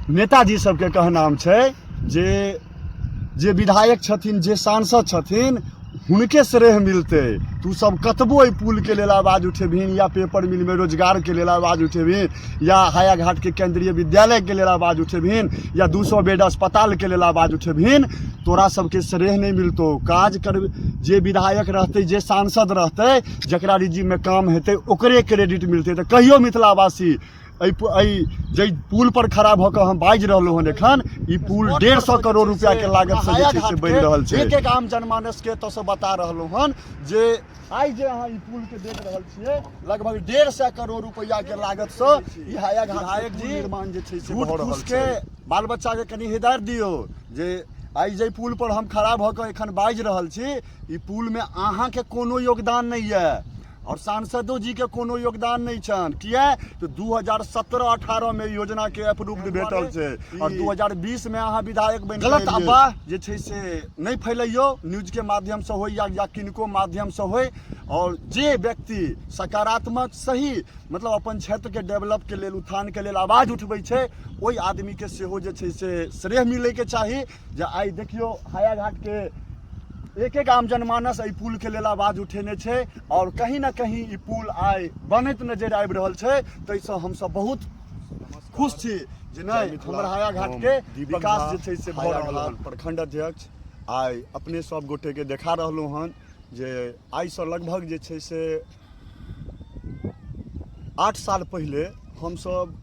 नेताजी सबके कहनाम छै जे जे विधायक छथिन, जे सांसद छथिन, हुनके श्रेय मिलतै। तू सब कतबो एहि पुलके लेल आवाज उठेबहीन, या पेपर मिलमे रोजगारके लेल आवाज उठेबहीन, या हायाघाटके केंद्रीय विद्यालयके लेल आवाज उठेबहीन, या 200 बेड अस्पतालके लेल आवाज उठेबहीन, तोरा सबके श्रेय नहि मिलतौ। काज कर, जे विधायक रहतै, जे सांसद रहतै, जकरा रिजीममे काम हेतै, ओकरे क्रेडिट मिलतै। तऽ कहियो मिथिलावासी, एहि जाहि पुल पर खड़ा भऽ कऽ हम बाजि रहलहुँ हन एखन, ई पुल 150 करोड़ रुपैआके लागतसँ जे छै से बनि रहल छै। एक एक आम जनमानसके एतऽसँ बता रहलहुँ हन जे आइ जे अहाँ ई पुलके देख रहल छियै, लगभग 150 करोड़ रुपैआके लागतसँ ई हायाघाट विधायक जी, निर्माण जे छै से झूठ भऽ रहल फूसके छै। बाल बच्चाके कनि हिदायत दियौ जे आइ जाहि पुल पर हम खड़ा भऽ कऽ एखन बाजि रहल छी, ई पुलमे अहाँके कोनो योगदान नहि यऽ आओर सांसदो जीके कोनो योगदान नहि छनि। किया तऽ 2017-18 मे योजनाके अप्रूव्ड भेटल छै आओर 2020 मे अहाँ विधायक बनि गलत गेलियै। अफवाह जे छै से नहि फैलैयौ, न्यूजके माध्यमसँ होय या किनको माध्यमसँ होय। आओर जे व्यक्ति सकारात्मक सही मतलब अपन क्षेत्रके डेवलपके लेल, उत्थानके लेल आवाज उठबै छै, ओहि आदमीके सेहो जे छै से श्रेय मिलैके चाही। जे आइ देखियौ, हायाघाटके एक एक आम जनमानस एहि पुलके लेल आवाज उठेने छै आओर कहीं ने कहीं ई पुल आइ बनैत नजरि आबि रहल छै। ताहिसँ हमसब बहुत खुश छी जे नहि, हमर हायाघाटके विकास जे छै से भऽ रहल हन। प्रखंड अध्यक्ष आइ अपने सब गोटेके देखा रहलहुँ हन जे आइसँ लगभग जे छै से 8 साल पहिले हमसब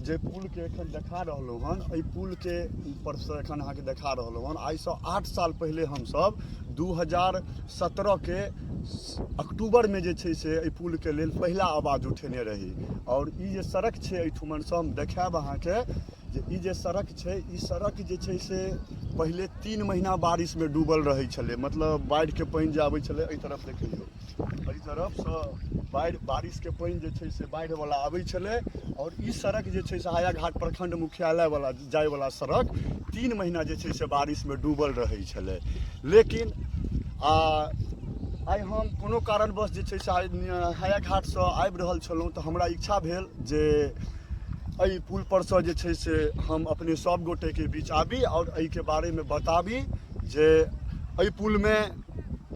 जे पुलके एखन देखा रहलहुँ हन, एहि पुलके परसँ एखन अहाँके देखा रहलहुँ हन, आइसँ 8 साल पहिले हमसब 2017के अक्टूबरमे जे छै से एहि पुलके लेल पहिला आवाज उठेने रही। आओर ई जे सड़क छै, एहिठुमनसँ हम देखायब अहाँके जे ई जे सड़क छै, ई सड़क जे छै से पहिले 3 महीना बारिशमे डूबल रहै छलै। मतलब बाढ़िके पानि जे आबै छलै, एहि तरफ देखियौ, एहि तरफसँ बाढ़ि बारिशके पानि जे छै से बाढ़िवला आबै छलै आओर ई सड़क जे छै से हायाघाट प्रखंड मुख्यालयवला जायवला सड़क 3 महीना जे छै से बारिशमे डूबल रहै छलै। लेकिन आइ हम कोनो कारणवश जे छै से आइ हायाघाटसँ आबि रहल छलहुँ, तऽ हमरा इच्छा भेल जे एहि पुलपरसँ जे छै से हम अपने सभ गोटेके बीच आबी आओर एहिके बारेमे बताबी जे एहि पुलमे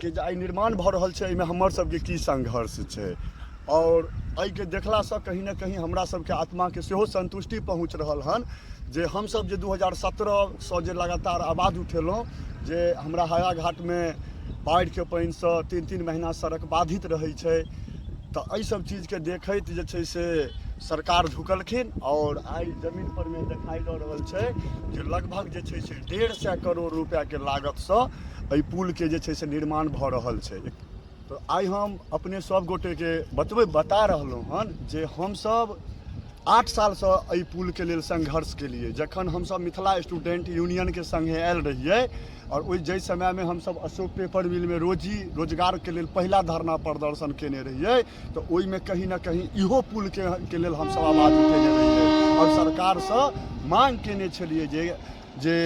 के जे आइ निर्माण भऽ रहल छै, एहिमे हमर सबके की संघर्ष छै। आओर एहिके देखलासँ कहीं ने कहीं हमरा सबके आत्माके सेहो संतुष्टि पहुँच रहल हन जे हमसब जे 2017सँ जे लगातार आवाज उठेलहुँ जे हमरा हायाघाटमे बाढ़िके पानिसँ 3-3 महीना सड़क बाधित रहै छै, तऽ एहि सब चीजके देखैत जे छै से सरकार झुकलखिन आओर आइ जमीन परमे देखाइ दऽ रहल छै जे लगभग जे छै से 150 करोड़ रुपैआके लागतसँ एहि पुलके जे छै से निर्माण भऽ रहल छै। तऽ आइ हम अपने सब गोटेके बतबै बता रहलहुँ हन जे हमसब 8 सालसँ एहि पुलके लेल संघर्ष केलियै। जखन हमसब मिथिला स्टूडेंट यूनियनके सङ्गे आयल रहियै आओर ओहि जाहि समयमे हमसब अशोक पेपर मिलमे रोजी रोजगारके लेल पहिला धरना प्रदर्शन केने रहियै, तऽ ओहिमे कहीं ने कहीं इहो पुलके के लेल हमसब आवाज उठेने रहियै आओर सरकारसँ मांग केने छलियै जे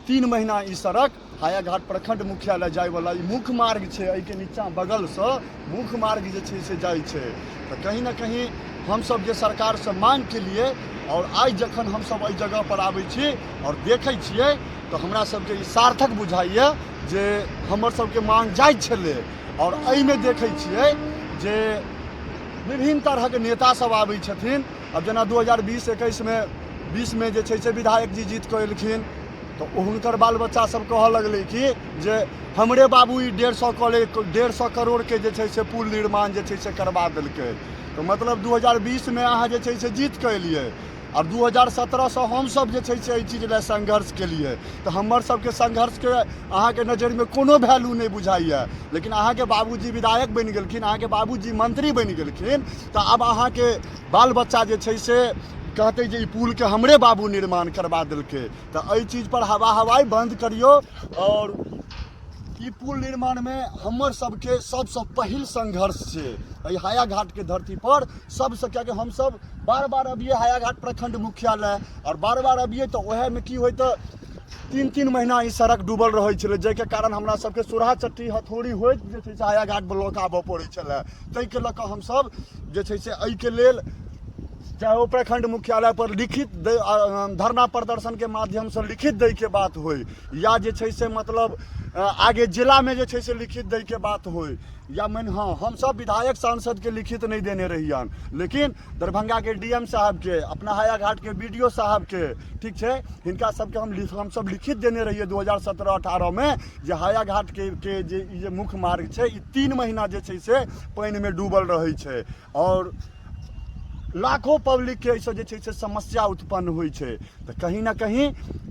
3 महीना ई सड़क हायाघाट प्रखंड मुख्यालय जायवला ई मुख्य मार्ग छै, एहिके नीचाँ बगलसँ मुख्य मार्ग जे छै से जाइ छै। तऽ कहीं ने कहीं हमसब जे सरकारसँ मांग केलियै आओर आइ जखन हमसब एहि जगहपर आबै छी आओर देखै छियै, तऽ हमरा सबके ई सार्थक बुझाइए जे हमर सबके मांग जायज छलै। आओर एहिमे देखै छियै जे विभिन्न तरहके नेता सब आबै छथिन। आब जेना 2020-21मे 20मे जे छै से विधायक जी जीत कऽ एलखिन, तऽ हुनकर बाल बच्चा सब कहऽ लगलै कि जे हमरे बाबू ई 150 कले 150 करोड़के जे छै से पुल निर्माण जे छै से करबा देलकै। तऽ मतलब 2020मे अहाँ जे छै से जीत कऽ एलियै आओर 2017सँ हमसब जे छै से एहि चीज लए संघर्ष केलियै, तऽ हमर सबके संघर्षके अहाँके नजरिमे कोनो वैल्यू नहि बुझाइए। लेकिन अहाँके बाबूजी विधायक बनि गेलखिन, अहाँके बाबूजी मंत्री बनि गेलखिन, तऽ आब अहाँके बाल बच्चा जे छै से कहतै जे ई पुलके हमरे बाबू निर्माण करबा देलकै। तऽ एहि चीजपर हवा हवाइ बन्द करियौ। आओर ई पुल निर्माणमे हमर सबके सबसँ पहिल संघर्ष छै एहि हायाघाटके धरतीपर सबसँ, कियाकि हमसब बार बार अबियै हायाघाट प्रखंड मुख्यालय आओर बार बार अबियै, तऽ ओएहमे की होइ तऽ 3-3 महीना ई सड़क डूबल रहै छलै, जाहिके कारण हमरा सबके सोरहा चट्टी हथौड़ी होइत जे छै से हायाघाट ब्लॉक आबऽ पड़ै छलै। ताहिके लऽ कऽ हमसब जे छै से एहिके लेल चाहे ओ प्रखंड मुख्यालय पर लिखित धरना प्रदर्शनके माध्यमसँ लिखित दैके बात होइ, या जे छै से मतलब आगे जिलामे जे छै से लिखित दैके बात होइ, या मानि हँ हमसब विधायक सांसदके लिखित नहि देने रहियन, लेकिन दरभंगाके डी एम साहबके, अपना हायाघाटके बी डी ओ साहबके, ठीक छै, हिनका सबके हमसब लिखित देने रहियै 2017-18मे जे हायाघाटके के जे ई जे मुख्य मार्ग छै ई 3 महीना जे छै से पानिमे डूबल रहै छै आओर लाखों पब्लिकके एहिसँ जे छै से समस्या उत्पन्न होइ छै। तऽ कहीं ने कहीं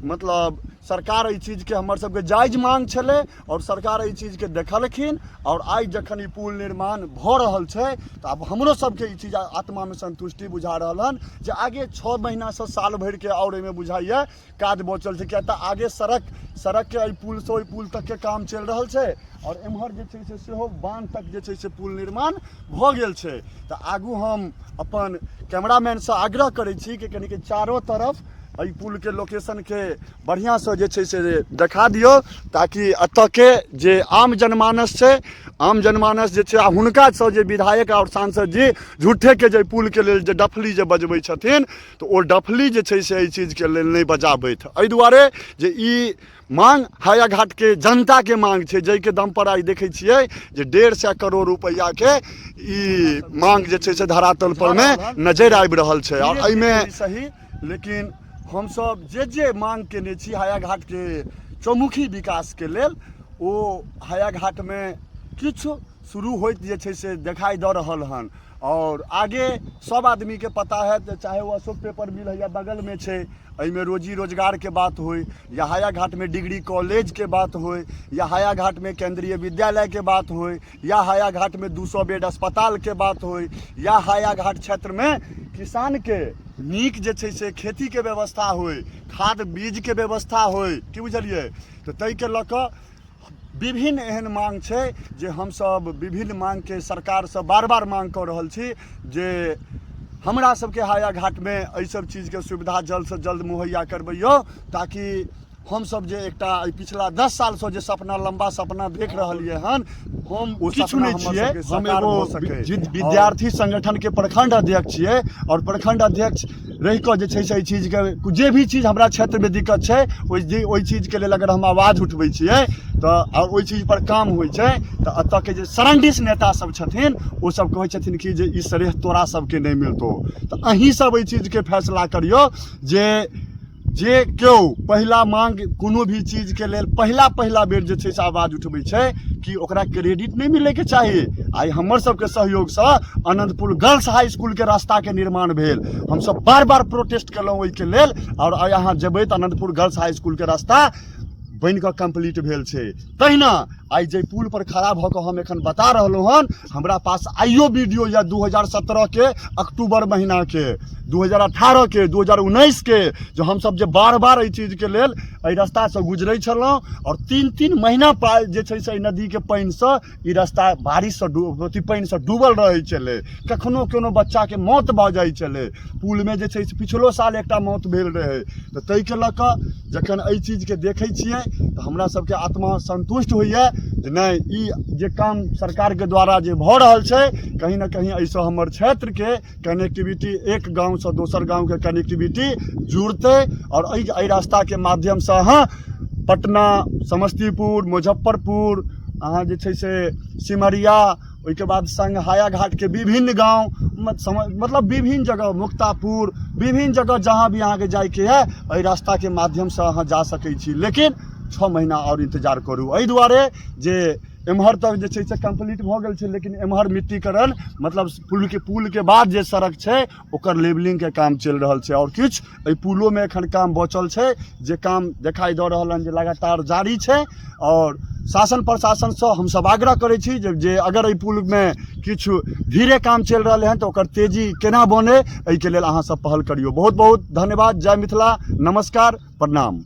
मतलब सरकार एहि चीजके हमर सबके जायज मांग छलै आओर सरकार एहि चीजके देखलखिन आओर आइ जखन ई पुल निर्माण भऽ रहल छै तऽ आब हमरो सबके ई चीज आत्मामे संतुष्टि बुझा रहल हन जे आगे 6 महीनासँ साल भरिके आओर एहिमे बुझाइए काज बचल छै, किया तऽ आगे सड़कके एहि पुलसँ ओहि पुल तकके काम चलि रहल छै आओर एम्हर जे छै से सेहो बान्ह तक जे छै से पुल निर्माण भऽ गेल छै। तऽ आगू हम अपन कैमरामैनसँ आग्रह करै छी कि कनिके चारो तरफ एहि पुलके लोकेशनके बढ़िआँसँ जे छै से देखा दियौ, ताकि एतऽके जे आम जनमानस छै, आम जनमानस जे छै आ हुनकासँ जे विधायक आओर सांसद जी झूठेके जे पुलके लेल जे डफली जे बजबै छथिन तऽ ओ डफली जे छै से एहि चीजके लेल नहि बजाबथि, एहि दुआरे जे ई मांग हायाघाटके जनताके मांग छै, जाहिके दम पर आइ देखै छियै जे 150 करोड़ रुपैआके ई मांग जे छै से धरातल परमे नजरि आबि रहल छै। आओर एहिमे सही लेकिन हमसब जे जे मांग केने छी हायाघाटके चौमुखी विकासके लेल, ओ हायाघाटमे किछु शुरू होइत जे छै से देखाइ दऽ रहल हन आओर आगे सब आदमीके पता हैत, चाहे ओ अशोक पेपर मिल हैया बगलमे छै, एहिमे रोजी रोजगारके बात होइ, या हायाघाटमे डिग्री कॉलेजके बात होइ, या हायाघाटमे केन्द्रीय विद्यालयके बात होइ, या हायाघाटमे 200 बेड अस्पतालके बात होइ, या हायाघाट क्षेत्रमे किसानके नीक जे छै से खेतीके व्यवस्था होइ, खाद बीजके व्यवस्था होइ, की बुझलियै, तऽ ताहिके लऽ कऽ विभिन्न एहन मांग छै जे हमसब विभिन्न मांगके सरकारसँ बार बार मांग कऽ रहल छी जे हमरा सबके हायाघाटमे एहि सब चीजके सुविधा जल्दसँ जल्द मुहैया करबैयौ, ताकि हमसब जे एकटा एहि पिछला 10 सालसँ जे सपना, लम्बा सपना देख रहलियै हन, हम ओ किछु सपना नहि हमर छियै, सबके हम साकार एगो भऽ सकै। विद्यार्थी संगठनके प्रखंड अध्यक्ष छियै आओर प्रखंड अध्यक्ष रहि कऽ जे छै से एहि चीजके जे भी चीज हमरा क्षेत्रमे दिक्कत छै ओहि चीजके लेल अगर हम आवाज उठबै छियै तऽ आओर ओहि चीजपर काम होइ छै तऽ एतऽके जे सरंडिस नेता सब छथिन ओ सब कहै छथिन कि जे ई श्रेय तोरा सबके नहि मिलतौ। तऽ अहीं सब एहि चीजके फैसला करियौ जे जे केओ पहिला मांग कोनो भी चीजके लेल पहिला पहिला बेर जे छै से आवाज उठबै छै कि ओकरा क्रेडिट नहि मिलैके चाही। आइ हमर सबके सहयोगसँ आनन्दपुर गर्ल्स हाई स्कूलके रास्ताके निर्माण भेल, हमसब बार बार प्रोटेस्ट केलहुँ ओहिके लेल, आओर आइ अहाँ जेबै तऽ आनन्दपुर गर्ल्स हाई स्कूलके रास्ता बनि कऽ कम्प्लीट भेल छै। तहिना आइ जाहि पुल पर खड़ा भऽ कऽ हम एखन बता रहलहुँ हन, हमरा पास आइयो वीडियो यऽ 2017 के अक्टूबर महीनाके, 2018 के, 2019 के, जे हमसब जे बार बार एहि चीजके लेल एहि रास्तासँ गुजरै छलहुँ आओर 3-3 महीना जे छै से एहि नदीके पानिसँ ई रास्ता बारिशसँ अथी पानिसँ डूबल रहै छलै, कखनो कोनो बच्चाके मौत भऽ जाइ छलै पुलमे जे छै से पिछलो साल एकटा मौत भेल रहै। तऽ ताहिके लऽ कऽ जखन एहि चीजके देखै छियै तऽ हमरा सबके आत्मा सन्तुष्ट होइए जे नहि ई जे काम सरकारके द्वारा जे भऽ रहल छै कहीं ने कहीं एहिसँ हमर क्षेत्रके कनेक्टिविटी एक गाँवसँ दोसर गाँवके कनेक्टिविटी जुड़तै आओर एहि रास्ताके माध्यमसँ अहाँ पटना, समस्तीपुर, मुजफ्फरपुर, अहाँ जे छै से सिमरिया, ओहिके बाद संग हायाघाटके विभिन्न गाँव, मतलब विभिन्न जगह, मुक्तापुर, विभिन्न जगह जहाँ भी अहाँके जाइके यऽ एहि रास्ताके माध्यमसँ अहाँ जा सकै छी। लेकिन 6 महीना आओर इन्तजार करू, एहि दुआरे जे एम्हर तक जे छै से कम्प्लीट भऽ गेल छै, लेकिन एम्हर मिट्टीकरण मतलब पुलके बाद जे सड़क छै ओकर लेवलिंगके काम चलि रहल छै आओर किछु एहि पुलोमे एखन काम बचल छै, जे काम देखाइ दऽ रहल हन जे लगातार जारी छै। आओर शासन प्रशासनसँ हमसब आग्रह करै छी जे अगर एहि पुलमे किछु धीरे काम चलि रहलै हन तऽ ओकर तेजी केना बनै एहिके लेल अहाँ सब पहल करियौ। बहुत बहुत धन्यवाद। जय मिथिला, नमस्कार, प्रणाम।